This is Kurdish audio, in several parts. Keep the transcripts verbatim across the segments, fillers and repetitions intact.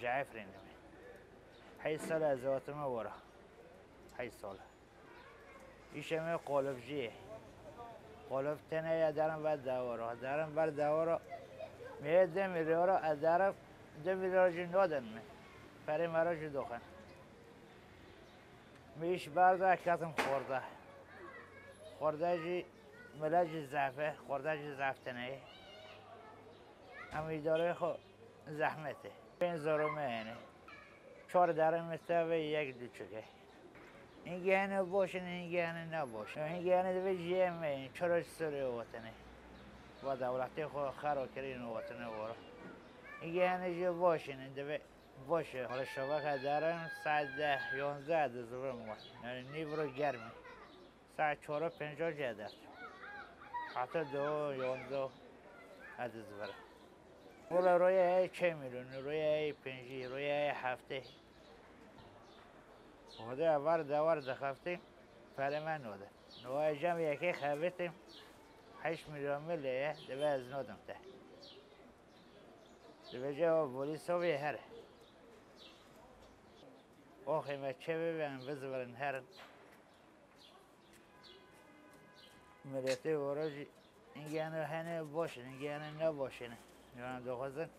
Efrînê me. Heyş sal ez hatime wara. Heyş sal. Îşê me qolifcî ye. Qolif tenê ye derin ber dewara. Derin ber dewara. Me yê du milyara, ez derin du milyar jî nadin me. Perê me re jî doxin. Me îş berda ketim xorda. Xorda jî, milet jî zehf e, xorda jî zehf tenê ye. Em îdareyê xwe zehmet e. Pênc zarokê me hene. Çar derin me tevî, yek dûçik e. Hingî hene baş in, hingî hene ne baş in. Hingî hene divê cihê me in, çira ji Sûriyê hatine. Va dewletê xwe xera kirî û hatine wara. Hingî hene jî baş in, divê baş e. Hala şeveqê derin saet deh, yonzdeh ez dizivirim we. Yanî nîvro germ e. Saet çar û pênca jî ez derdim. Heta du, yonzdeh ez dizivirim. Wela roja heye çar milyon, roja heye pêncî, roja heye heftê. Xwedê evar dewar dixeftî, perê me node. Niha cem yekê xebitî, heşt milyon min lê ye, divê ez nodim te. Dibêje o polîs o vê here. Oxê me çê bibe, em bizivirin herin. Miletê wara jî hingî hene, hene baş in, hingî hene ne baş in. Yanî dixwazin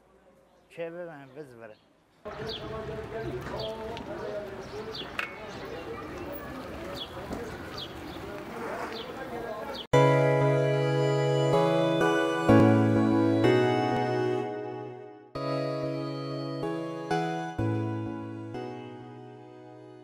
çê bibe, em bizivirin.